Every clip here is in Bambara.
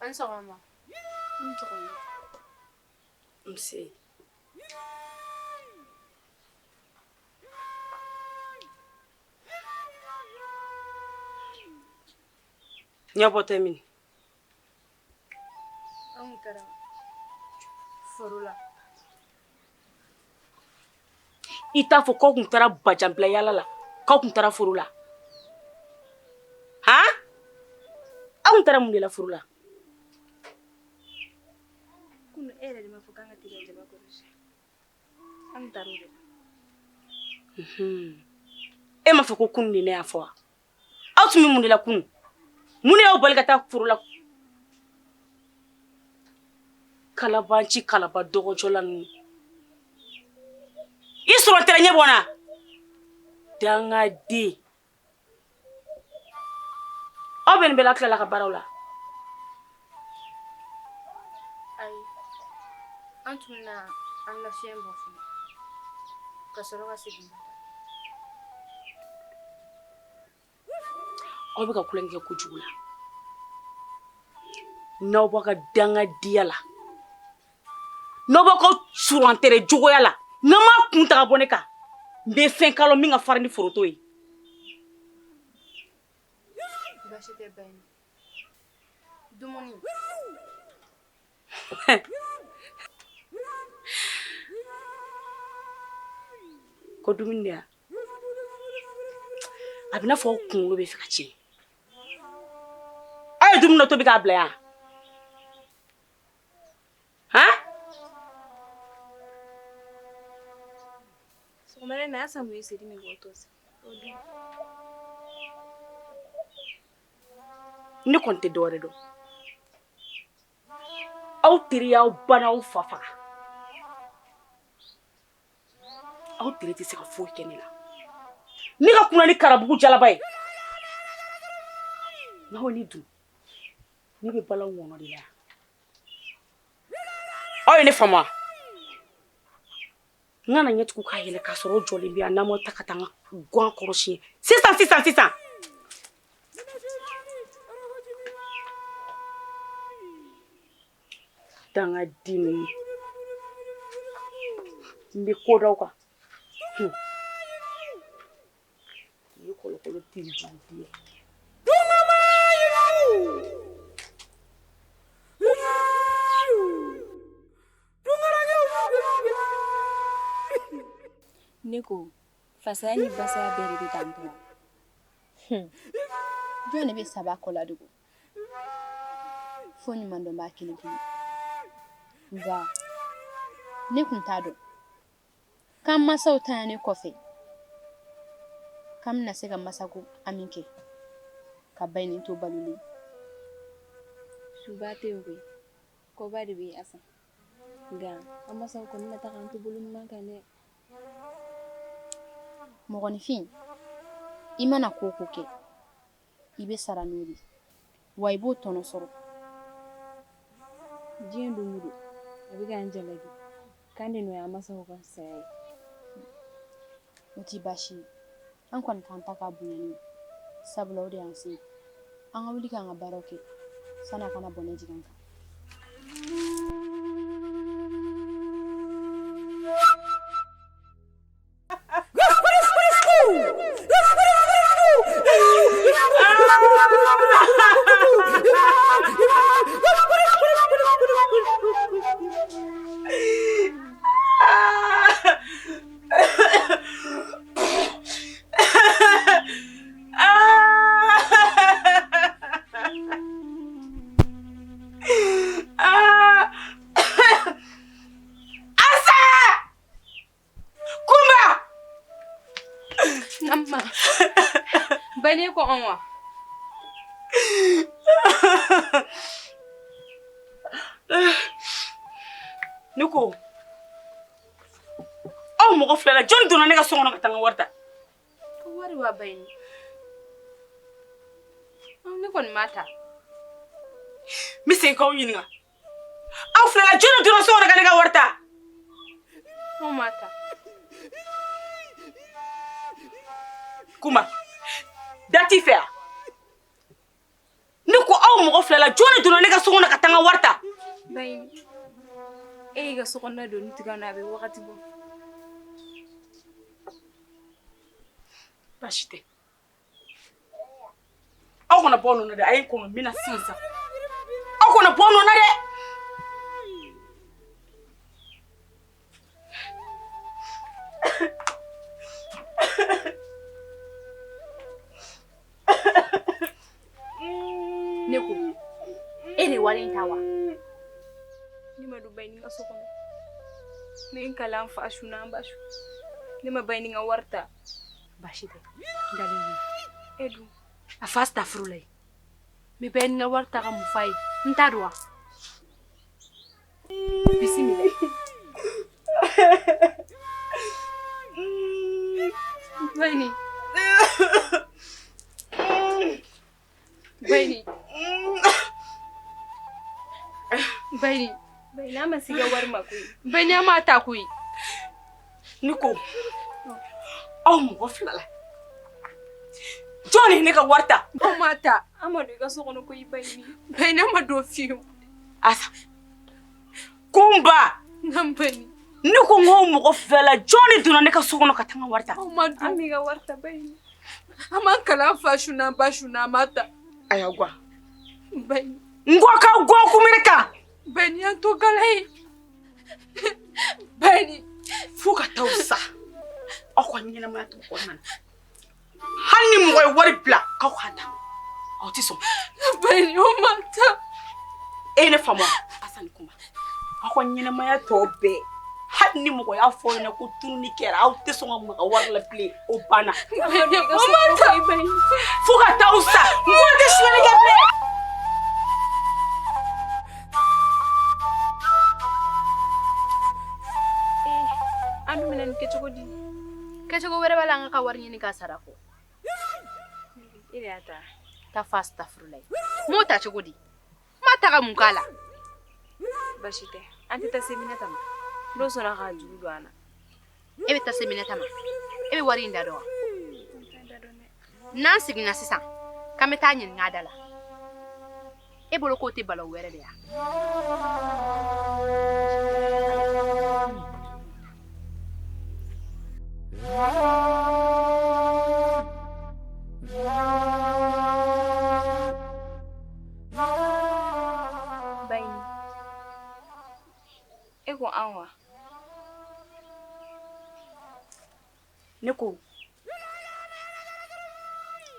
An ni sɔgɔma. An ni sɔgɔma. Nse. Ɲɛbɔ tɛ min? Anw taara foro la. I t'a fɔ k'aw kun taara bajanbila yaala la, k'aw kun taara foro la. Han? Aw kun taara mun de la foro la? Kunu e yɛrɛ de m'a fɔ k'an ka t'i ka jaba kɔrɔsi. An taara o de la. E m'a fɔ ko kunu de ne y'a fɔ wa? Aw tun bɛ mun de la kunu? Mun de y'aw bali ka taa foro la? Kalabanci kalaba dɔgɔjɔla ninnu. I sɔrɔ tɛrɛ ɲɛ bɔ n na. Dangaden. Aw bɛ nin bɛɛ la tilala ka baaraw la. Ayi, an tun bɛna an lafiɲɛ bɔ fɔlɔ ka sɔrɔ ka segin ka taa. Aw bɛ ka tulonkɛ kɛ kojugu la. N'aw b'aw ka dangadenya la, n'aw b'aw ka surantɛrɛ jogoya la, n'aw m'a kun ta ka bɔ ne kan, n bɛ fɛn k'aw la min ka farin ni foroto ye. Baasi tɛ Bayini. Dumuni. Ko dumuni de ya? A bɛ n'a fɔ aw kunkolo bɛ fɛ ka tiɲɛ. Aw ye dumuni dɔ tobi k'a bila yan. Han? Sɔgɔmada in na Asan mun ye seri min bɔ tɔ sa. O dun. Ne kɔni tɛ dɔwɛrɛ dɔn. Aw teri y'aw ba n'aw fa faga. Aw teri tɛ se ka foyi kɛ ne la. Ne ka kunna ni karabugu jalaba ye. N'aw ye ne dun, ne bɛ bala ŋɔnɔ de la yan. Aw ye ne faamu wa? N kana ɲɛ tugun k'a yɛlɛ k'a sɔrɔ o jɔlen bɛ yan n'an ma taa ka taa n ka gan kɔrɔsiɲɛ sisan sisan sisan. Dangaden ninnu. N bɛ ko d'aw kan. Nin ye kɔlɔkɔlɔ teri jugu den ye. Ne ko fasaya ni basaya bɛɛ de bɛ tan tɔ. Jɔn de bɛ saba kɔ ladogo? Fo ɲumandɔnbaa kelen kelen. Nka ne kun t'a dɔn k'an masaw tanyani kɔfɛ k'an bɛna se ka masako hami kɛ ka Bayini to balolen. Suba tɛ yen koyi, kɔba de bɛ yen Asan. Nka an masaw kɔni ma taa k'an to bolo ɲuman kan dɛ. Mɔgɔninfin, i mana ko o ko kɛ, i bɛ sara n'o de ye, wa i b'o tɔnɔ sɔrɔ. Diɲɛ don o don, a bɛ k'an jalaki k'an de nɔ y'an masaw ka saya ye. O tɛ baasi ye, an kɔni k'an ta k'a bonyani ye, sabula o de y'an se ye. An ka wuli k'an ka baaraw kɛ sani a kana bɔnɛ jigin an kan. Kunba! Amma. Bane ko an wa? Ne ko aw mɔgɔ fila la jɔn donna ne ka so kɔnɔ ka taa n ka wari ta? Ko wari wa Bayini? Ne kɔni m'a ta. N bɛ segin k'aw ɲininka. Aw fila la jɔn donna so kɔnɔ ka ne ka wari ta? Anw m'a ta. Kunba, da t'i fɛ wa? Ne ko aw Aw mɔgɔ fila la jɔn de donna ne ka so kɔnɔ ka taa n ka wari ta? Bayini, e y'i ka so kɔnɔna doni tigɛ na, a bɛ wagati bɔ. Baasi tɛ. Aw kana bɔ nɔ na dɛ, a ye n kɔnɔ n bɛ na sisan sisan. Aw kana bɔ nɔ na dɛ. Ne ko e de wari in ta wa? Ne ma don Bayini ka so kɔnɔ. Ne ye n kali an fa su n'an ba su. Ne ma Bayini ka wari ta. Baasi tɛ, n dalen b'i la. E dun? A fa sitafurulayi. N bɛ Bayini ka wari ta ka mun f'a ye? N t'a dɔn wa? Bisimila. Bayini. Bayini. Bayini. Bayini, an ma s'i ka wari ma koyi. Bayini, an m'a ta koyi. Ne ko aw mɔgɔ fila la jɔn de ye ne ka wari ta? Anw m'a ta. An ma don i ka so kɔnɔ koyi Bayini. Bayini, an ma don fiyewu. Asa Kunba. Naamu Bayini. Ne ko n ko mɔgɔ fila la jɔn de donna ne ka so kɔnɔ ka taa n ka wari ta? Anw ma don. An m'i ka wari ta Bayini. An m'an kali an fa su n'an ba su n'an m'a ta. A y'aw gwan. Bayini. N ko k'aw gwan kunbere kan. Bayini, an to gala ye. Bayini. Fo ka t'aw sa aw ka ɲɛnamaya to kɔnɔna na, hali ni mɔgɔ ye wari bila k'aw k'a ta, aw tɛ sɔn. Bayini, o ma ta. E ye ne faamu wa? Asani Kunba, aw ka ɲɛnamaya tɔ bɛɛ, hali ni mɔgɔ y'a fɔ aw ɲɛna ko tununi kɛra, aw tɛ sɔn ka maga wari la bilen, o banna. Bayini, o ma ta. Fo ka t'aw sa, n ko tɛ sonyali kɛ bilen. An dun bɛna nin kɛ cogo di? Kɛcogo wɛrɛ b'a la an ka wari ɲini k'a sara kɔ. E de y'a ta. Ta fa sitafurulayi. N m'o ta cogo di? N m'a ta ka mun k'a la? Baasi tɛ. An tɛ taa se Minata ma. N'o sɔnna k'a juru don an na. E bɛ taa se Minata ma. E bɛ wari in da dɔn wa? N'an seginna sisan k'an bɛ taa ɲininka a da la. E bolo k'o tɛ balawu wɛrɛ de ya? Bayini, e ko an wa? Ne ko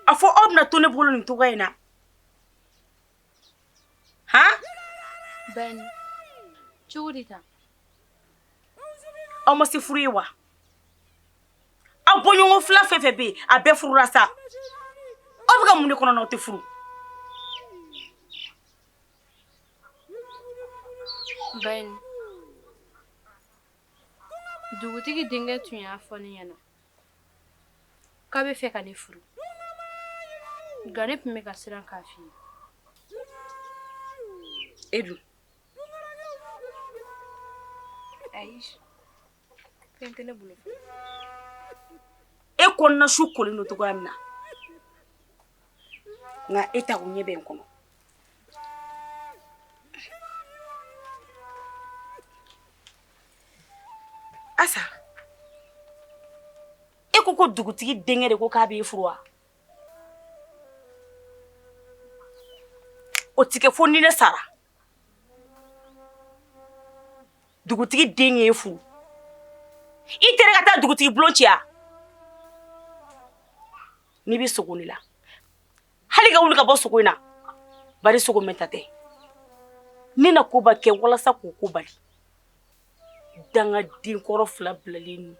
a fɔ aw bɛna to ne bolo nin cogoya in na han? Bayini, cogo di tan? Aw ma se furu ye wa? Aw bɔɲɔgɔn fila fɛn fɛn bɛ yen, a bɛɛ furula sa. Aw bɛ ka mun de kɔnɔ n'aw tɛ furu? Bayini, dugutigi denkɛ tun y'a fɔ ne ɲɛna k'a bɛ fɛ ka ne furu, nka ne tun bɛ ka siran k'a f'i ye. E dun? Ayi, fɛn tɛ ne bolo. E kɔnɔna su kolen don cogoya min na, nka e ta ko ɲɛ bɛ n kɔnɔ. Asa, e ko ko dugutigi denkɛ de ko k'a b'e furu wa? O ti kɛ fo ni ne sara. Dugutigi den y'e furu, i tere ka taa dugutigi bulon ci wa? N'i bɛ sogo ne la, hali ka wuli ka bɔ sogo in na, bari sogo mɛnta tɛ. Ne na koba kɛ walasa k'o ko bali. Dangaden kɔrɔ fila bilalen ninnu,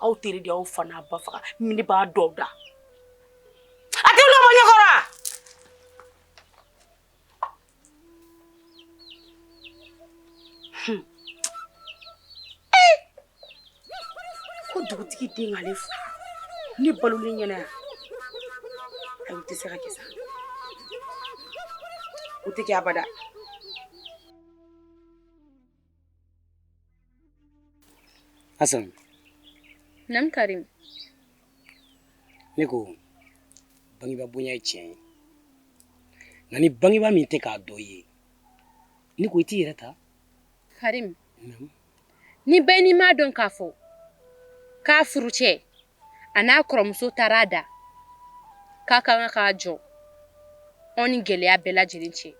aw tere de y'aw fa n'a ba faga, ne b'a dɔw da. A tɛ wuli ka bɔ ɲɛkɔrɔ wa? Ko dugutigi den k'ale furu, ne balolen ɲɛna yan. Ayi, o tɛ se ka kɛ sa, o tɛ kɛ abada. Asan. Nam Karim. Ne ko bangeba bonya ye tiɲɛ ye. Nka ni bangebaa min tɛ k'a dɔn i ye, ne ko i t'i yɛrɛ ta. Karim, ni Bayini m'a dɔn k'a fɔ k'a furucɛ a n'a kɔrɔmuso taara a da k'a ka kan k'a jɔ anw ni gɛlɛya bɛɛ lajɛlen cɛ,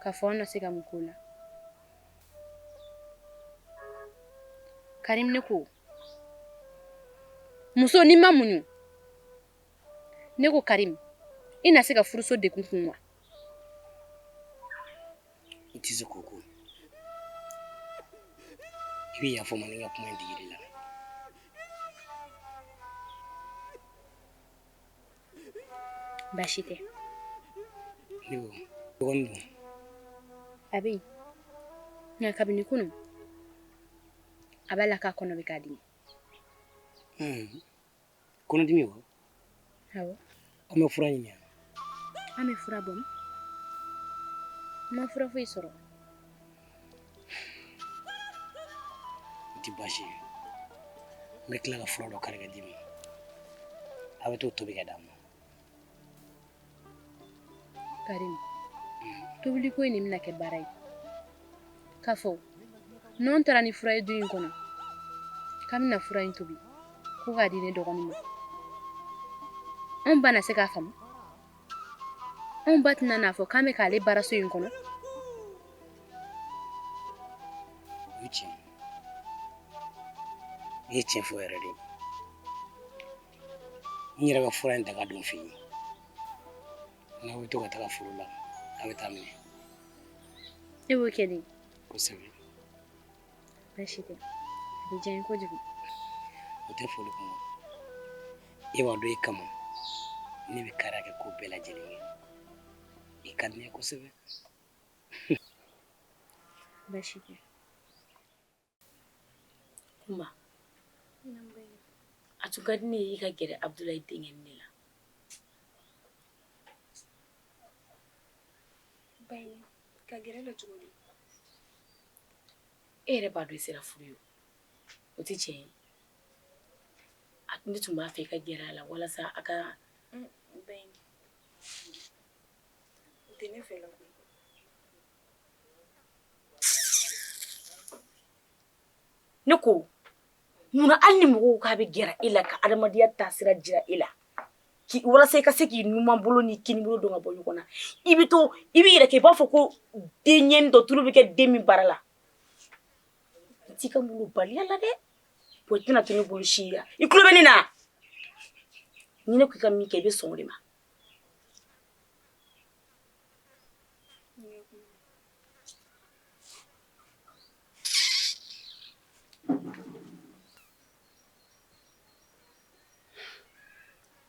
k'a fɔ an na se ka mun k'o la? Karim, ne ko muso n'i ma muɲu, ne ko Karim, i na se ka furuso degun kun wa? I tɛ se k'o kun. I bɛ yafa n ma ni n ka kuma in digir'i la. Baasi tɛ. Ne ko dɔgɔnin dun? A bɛ yen, nka kabini kunun a b'a la k'a kɔnɔ bɛ k'a dimi. Kɔnɔdimi wa? Awɔ. An bɛ fura ɲini wa? An bɛ fura bɔ, n ma fura foyi sɔrɔ. O tɛ baasi ye, n bɛ tila ka fura dɔ kari ka d'i ma, a bɛ t'o tobi ka d'a ma. Karim, tobiliko in de bɛna kɛ baara ye. K'a fɔ n'anw taara ni fura ye du in kɔnɔ k'an bɛna fura in tobi ko k'a di ne dɔgɔnin ma, anw ba na se k'a faamu? Anw ba tɛna n'a fɔ k'an bɛ k'ale baara so in kɔnɔ? O ye tiɲɛ ye. I ye tiɲɛ fɔ yɛrɛ de. N yɛrɛ bɛ fura in ta ka don f'i ye. N'aw bɛ to ka taga foro la, a bɛ taa minɛ. E b'o kɛ de? Kosɛbɛ. Baasi tɛ, a bɛ diya n ye kojugu. O tɛ foli kuma. E b'a dɔn e kama ne bɛ kariya kɛ ko bɛɛ lajɛlen ye. I ka di ne ye kosɛbɛ. Baasi tɛ. Kunba, a tun ka di ne ye i ka gɛrɛ Abudulayi denkɛ ne la. Bayi, ka gɛrɛ la cogo di? E yɛrɛ b'a dɔn i sera furu ye, o tɛ tiɲɛ ye? Ne tun b'a fɛ i ka gɛrɛ a la walasa a ka. Bayi, o tɛ ne fɛ la koyi. Ne ko munna hali ni mɔgɔw k'a bɛ gɛrɛ e la ka adamadenya taasira jira e la, walasa i ka se k'i numan bolo ni kini bolo dɔn ka bɔ ɲɔgɔn na, i bɛ to i b'i yɛrɛ kɛ i b'a fɔ ko den ɲɛni dɔ tulu bɛ kɛ den min bara la. I t'i ka molobaliya la dɛ, wa i tɛna to ne bolo si la. I tulo bɛ ne na? Ni ne ko i ka min kɛ, i bɛ sɔn o de ma.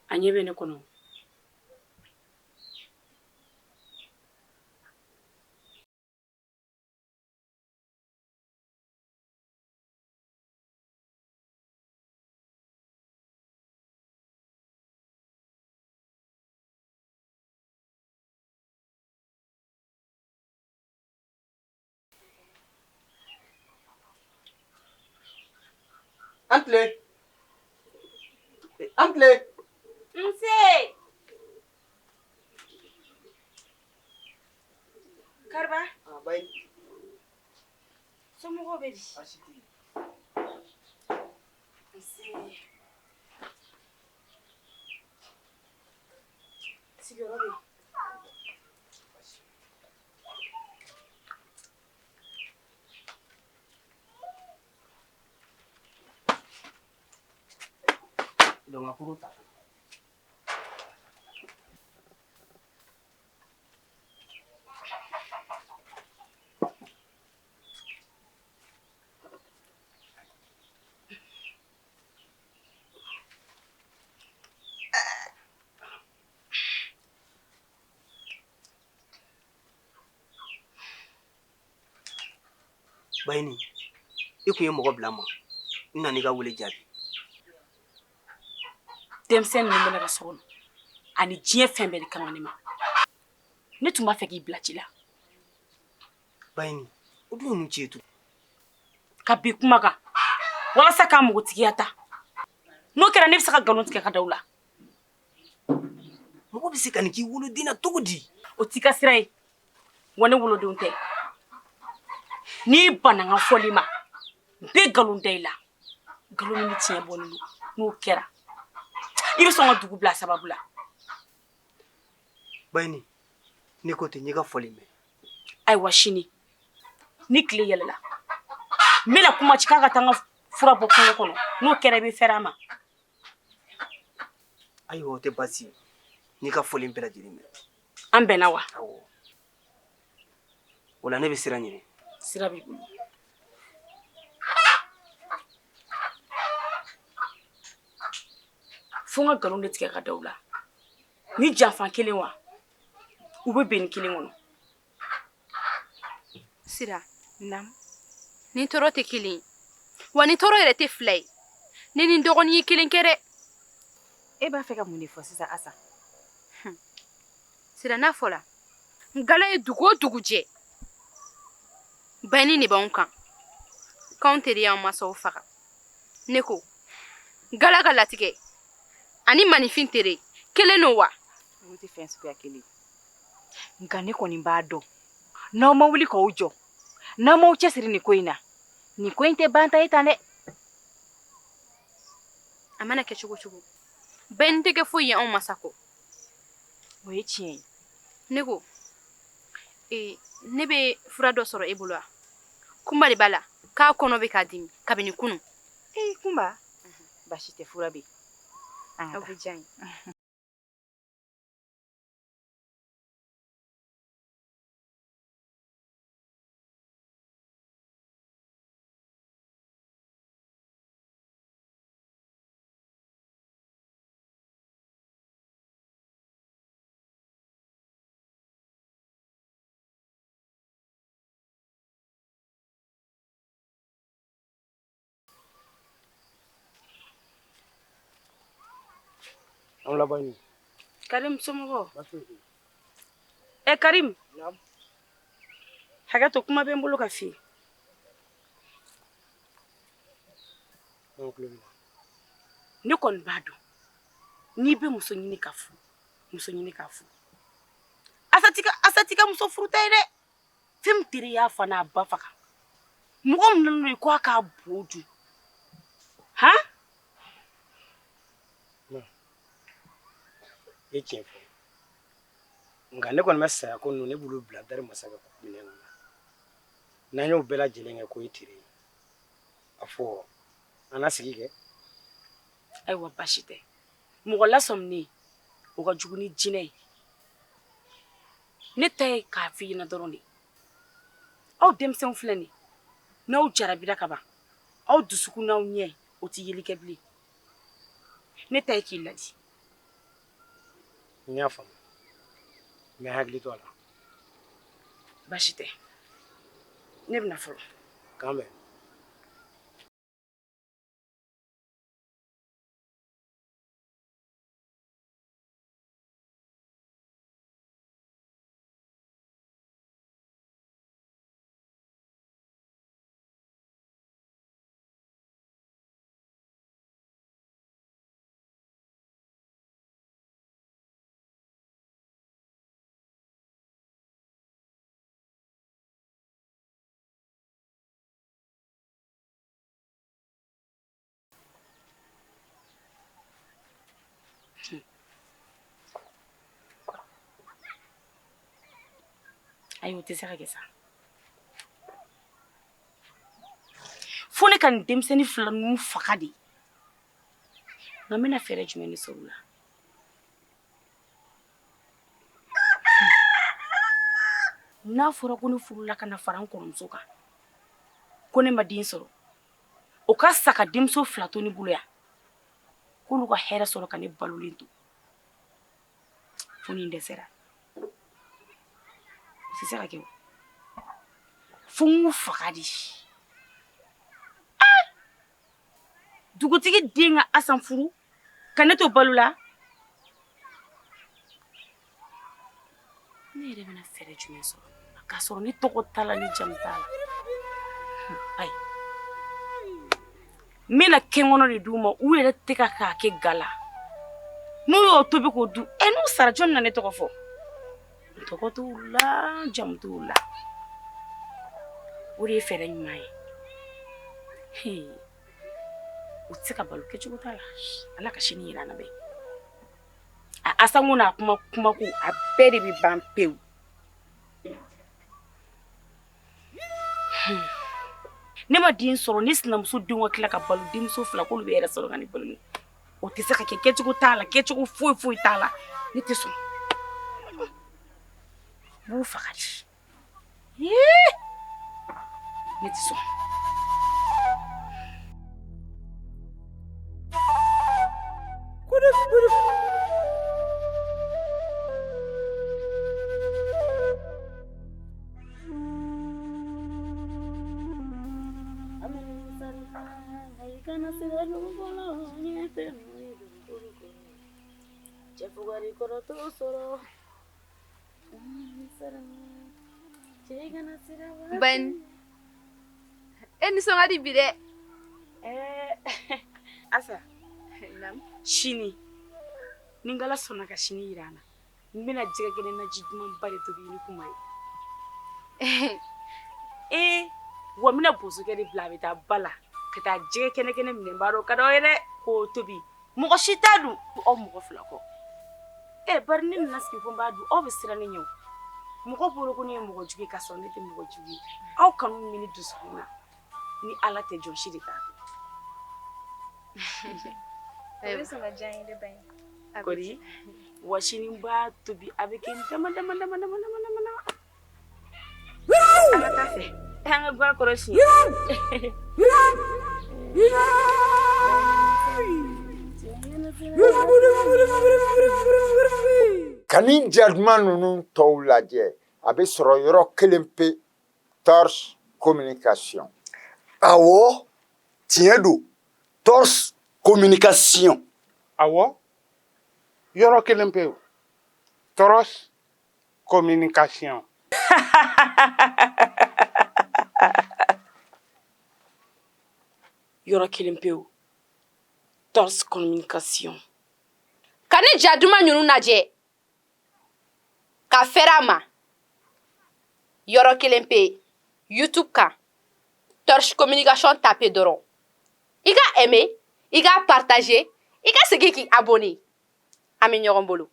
A ɲɛ bɛ ne kɔnɔ. An tile. An tile. Nse. Kariba. Ah, bayi. Somɔgɔw bɛ di? Baasi tɛ yen. Nse. Sigiyɔrɔ bɛ yen. Donc a kuru ta. Bayini, i kun ye mɔgɔ bila n ma. N nana i ka wele jaabi. Denmisɛnnin ninnu bɛ ne ka so kɔnɔ ani diɲɛ fɛn bɛɛ de ka kan ne ma. Ne tun b'a fɛ k'i bila ci la. Bayini, o dun ye mun ci ye tugun? Ka bin kuma kan walasa k'a npogotigiya ta. N'o kɛra ne bɛ se ka nkalon tigɛ ka da u la. Mɔgɔ bɛ Mɔgɔ bɛ se ka nin k'i woloden na cogo di? O t'i ka sira ye, wa ne wolodenw tɛ. N'i banna n ka fɔli ma, n bɛ nkalon da i la, nkalon min ni tiɲɛ bɔlen don. N'o kɛra, i bɛ sɔn ka dugu bila a sababu la. Bayini, n'i ko ten, n y'i ka fɔli mɛn. Ayiwa, sini ni tile yɛlɛla, n bɛna kuma ci k'a ka taa n ka fura bɔ kungo kɔnɔ. N'o kɛra, i bɛ fɛrɛ a ma. Ayiwa, o tɛ baasi ye, n y'i ka fɔli bɛɛ lajɛlen mɛn. An bɛnna wa? Awɔ. O la ne bɛ sira ɲini. Sira b'i bolo. Fo n ka nkalon de tigɛ ka da u la. Ni janfa kelen wa, u bɛ bɛn ni kelen kɔnɔ. Sira. Naam. Ni tɔɔrɔ tɛ kelen ye, wa ni tɔɔrɔ yɛrɛ tɛ fila ye. Ne ni n dɔgɔnin ye kelen kɛ dɛ. E b'a fɛ ka mun de fɔ sisan, Asa? Sira, n'a fɔla gala ye dugu o dugu jɛ, Bayini de b'anw kan k'anw teri y'an mansaw faga. Ne ko gala ka latigɛ ani maninfin tere kelen don wa? Olu tɛ fɛn suguya kelen ye. Nka ne kɔni b'a dɔn, n'aw ma wuli k'aw jɔ, n'aw m'aw cɛsiri nin ko in na, nin ko in tɛ ban ta ye tan dɛ. A mana kɛ cogo cogo, Bayini tɛ kɛ foyi ye anw masa kɔ. O ye tiɲɛ ye. Ne ko ee, ne bɛ fura dɔ sɔrɔ e bolo wa? Kunba de b'a la k'a kɔnɔ bɛ k'a dimi kabini kunun. Ee Kunba, baasi tɛ, fura bɛ yen. An ka Aw taa. bɛ diya n ye. An laban ye. Karim, somɔgɔw? Ɛ Karim, hakɛ to, kuma bɛ n bolo ka f'i ye. Ne kɔni b'a dɔn, n'i bɛ muso ɲini ka furu, muso ɲini ka furu, Asa t'i ka muso furuta ye dɛ. Fɛn min tere y'a fa n'a ba faga, mɔgɔ min nana n'o ye ko a k'a bo dun han. I ye tiɲɛ fɔ, nka ne kɔni bɛ saya ko ninnu, ne b'olu bila dari masakɛ minɛn kɔnɔ. N'an y'o bɛɛ lajɛlen kɛ ko e tere ye, a fɔ an na sigi kɛ. Ayiwa, baasi tɛ. Mɔgɔ lasɔminen, o ka jugu ni jinɛ ye. Ne ta ye k'a f'i ɲɛna dɔrɔn de, aw denmisɛnw filɛ nin, n'aw jarabira ka ban, aw dusukun n'aw ɲɛ, o tɛ yeli kɛ bilen. Ne ta ye k'i ladi. N y'a faamu, n bɛ hakili to a la. Baasi tɛ, ne bɛna fɔlɔ. K'an bɛn. Ayi, o tɛ se ka kɛ sa. Fo ne ka nin denmisɛnnin fila ninnu faga de. Nka n bɛna fɛɛrɛ jumɛn de sɔrɔ u la? N'a fɔra ko ne furula ka na fara n kɔrɔmuso kan, ko ne ma den sɔrɔ, o ka sa ka denmuso fila to ne bolo yan, k'olu ka hɛrɛ sɔrɔ ka ne balolen to, fo ni n dɛsɛra. O tɛ se ka kɛ o. Fo n k'u faga de. Dugutigi den ka Asan furu ka ne to balo la, ne yɛrɛ bɛna fɛɛrɛ jumɛn sɔrɔ k'a sɔrɔ ne tɔgɔ t'a la, ni jamu t'a la? Ayi, n bɛna kɛnkɔnɔ de d'u ma, u yɛrɛ tɛ ka k'a kɛ ga la. N'u y'o tobi k'o dun, ɛ, n'u sara, jɔn bɛna ne tɔgɔ fɔ? N tɔgɔ t'u la, n jamu t'u la. O de ye fɛɛrɛ ɲuman ye. Hee, u tɛ se ka balo, kɛcogo t'a la. Ala ka sini yira an na bɛɛ. A asango n'a kuma kumako, a bɛɛ de bɛ ban pewu. Ne ma den sɔrɔ, ne sinamuso denw ka tila ka balo denmuso fila k'olu bɛ yɛrɛ sɔrɔ ka ne balo, o tɛ se ka kɛ. Kɛcogo t'a la, kɛcogo foyi foyi t'a la. Ne tɛ sɔn, n b'u faga de. Ne tɛ sɔn. Bani, e nisɔn ka di bi dɛ. Asa, sini ni Ala sɔnna ka sini yira an na, n bɛna jɛgɛ kɛnɛ naji dumanba de tobi ni kuma ye. Ee, wa n bɛna bosokɛ de bila, a bɛ taa ba la ka taa jɛgɛ kɛnɛ kɛnɛ minɛ. N b'a dɔn ka d'aw ye dɛ, k'o tobi. Mɔgɔ si t'a dun aw mɔgɔ fila kɔ. E bari ne nana sigi ko n b'a dun, aw bɛ siran ne ɲɛ o. Mɔgɔ bolo ko ne ye mɔgɔ jugu ye, k'a sɔrɔ ne tɛ mɔgɔ jugu ye. Aw kanu min bɛ ne dusukun na, ni Ala tɛ, jɔn si de t'a dɔn. O bɛ sɔn ka diya n ye dɛ, Bani. Kori wa, sini n b'a tobi, a bɛ kɛ dama dama dama dama dama dama dama. An ka taa fɛ, an ka guwa kɔrɔ siɲɛ. Ka nin ja duman ninnu tɔw lajɛ, a bɛ sɔrɔ yɔrɔ kelen pe, Torche Communication. Awɔ, tiɲɛ don, Torche Communication. Awɔ, yɔrɔ kelen pewu, Torche Communication. Yɔrɔ kelen pewu, Torche Communication. Ka ni ja duman ninnu lajɛ ka fɛrɛ a ma, yɔrɔ kelen pe, YouTube kan, Torche Communication tape dɔrɔn, i ka aimer, i ka partager, i ka segin k'i abonner. An bɛ ɲɔgɔn bolo.